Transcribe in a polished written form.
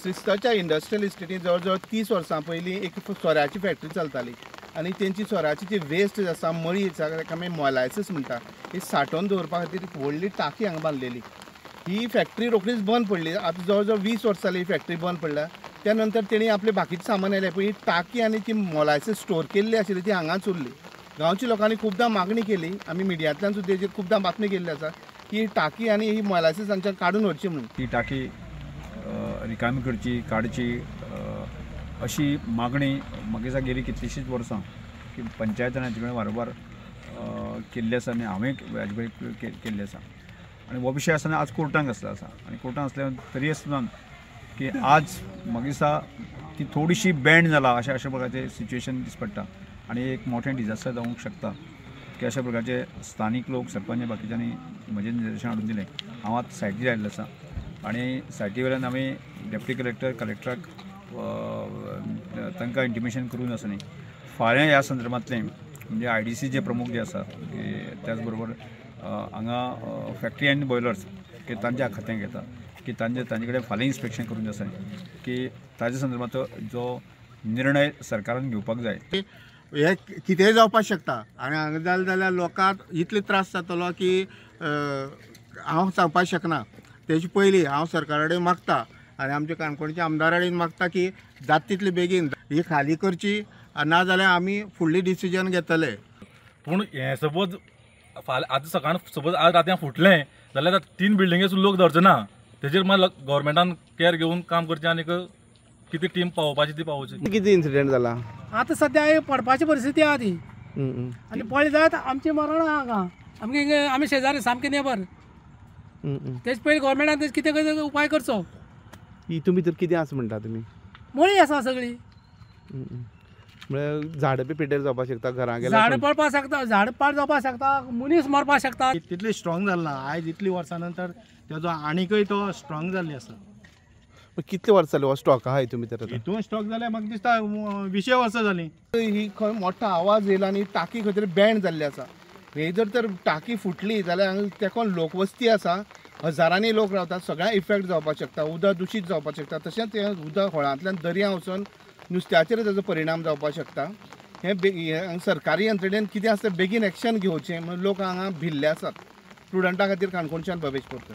श्रीस्थळच्या industrial इस्टेटीन जवळ जवळ 30 वर्सां पयलीं एक सोऱ्याची फॅक्टरी चलताली आनी तेंची सोऱ्याची जी वेस्ट आसा, मळी आसा, ताका आमी मोलायसीस म्हणटा, ही सांठोवन दवरपा खातीर एक व्हडली टाकी हांगा बांदलेली. ही फॅक्टरी रोखडीच बंद पडली. आतां जवळ जवळ 20 वर्सां जाली ही फॅक्टरी बंद पडल्या. त्या नंतर तेणी आपलें बाकीचें सामान आयलें, पूण ही टाकी आनी ती मोलायसीस स्टोर केल्ली आशिल्ली ती हांगाच उरली. गांवच्या लोकांनी खुबदां मागणी केली, आमी मिडियांतल्यान सुद्दां तेजेर खुबदां बातमी केल्ली आसा की ही टाकी आनी ही मोलायसीस हांगच्यान काडून व्हरची म्हणून. ती टाकी रिकामी करची, काडची अशी मागणी म्हाका दिसता गेली कितलींशींच वर्सां की पंचायतान हाचे कडेन वारंवार केल्ली आसा आनी हांवें हाजे कडेन केल्ली आसा. आनी हो विशय आसतना आज कोर्टांक आसलो आसा आनी कोर्टान आसल्या तरी आसतना की आज म्हाका दिसता ती थोडीशी बँड जाला अशें अशा प्रकारचें सिच्युएशन दिस पडटा आनी एक मोठें डिजास्टर जावंक शकता की अशा प्रकारचे स्थानीक लोक, सरपंच, बाकीच्यांनी म्हजें निदर्शन हाडून दिलें. हांव आतां सायटीर आयिल्लो आसा आनी सायटी वयल्यान आमी डेप्युटी कलेक्टर, कलेक्टराक तांकां इंटिमेशन करून आसा न्ही फाल्यां ह्या संदर्भांतलें म्हणजे IDC जे प्रमुख जे आसा की त्याच बरोबर हांगा फॅक्टरी आनी बॉयलर्स की तांच्या खात्यांक घेता की तांचे तांचे कडेन फाल्यां इन्स्पेक्शन करून आसा न्ही की ताच्या संदर्भांत जो निर्णय सरकारान घेवपाक जाय. हे कितेंय जावपाक शकता आनी हांगा जालें जाल्यार लोकांक इतले त्रास जातलो की हांव सांगपाक शकना. तेजे पयलीं हांव सरकारा कडेन मागता आनी आमच्या काणकोणच्या आमदारा कडेन मागता की जाता तितले बेगीन ही खाली करची, ना जाल्यार आमी फुडली डिसिजन घेतले. पूण हें सपोज फाल्यां आतां सकाळ सपोज आज रातयां फुटलें जाल्यार 3 बिल्डिंगेसून लोक धरचो ना. तेजेर मागीर गव्हर्मेंटान केअर घेवन काम करचें आनी कितें टीम पावोवपाची ती पावोवची. कितें इन्सिडंट जाला आतां सद्या पडपाची परिस्थिती आहा ती आनी पळय जायत आमचें मरण आहा हांगा. आमगे आमी शेजारी सामके नेबर. तेज पयलीं गव्हर्मेंटान तेज कितें कितें उपाय करचो. हितून भितर कितें आसा म्हणटा तुमी? मळी आसा सगळी, म्हळ्यार झाडां बी पेटेर जावपाक शकता, घरां गेल्यार झाडां पडपाक शकता, झाडां पाड जावपाक शकता, मनीस मरपाक शकता. तितली स्ट्रॉंग जाल्ला ना आयज इतली वर्सां नंतर तेजो आनीकय तो स्ट्रॉंग जाल्ली आसा. कितले वर्सां जाली हो स्टॉक आहा हितून भितर? हितून स्टॉक जाल्यार म्हाका दिसता 20 वर्सां जालीं. ही खंय मोठो आवाज येयला आनी टाकी खंय तरी बँड जाल्ली आसा. ही जर तर टाकी फुटली जाल्यार हांगा तेकोन लोकवस्ती आसा, हजारांनी लोक रावतात, सगळ्यांक इफेक्ट जावपाक शकता, उदक दुशीत जावपाक शकता. तशेंच हें उदक होळांतल्यान दर्या वचून नुस्त्याचेर ताजो परिणाम जावपाक शकता. हें सरकारी यंत्रणेन कितें आसा बेगीन एक्शन घेवचें म्हणून लोक हांगा भिल्ले आसात. प्रुडंटा खातीर काणकोणच्यान भवेश पोरकर.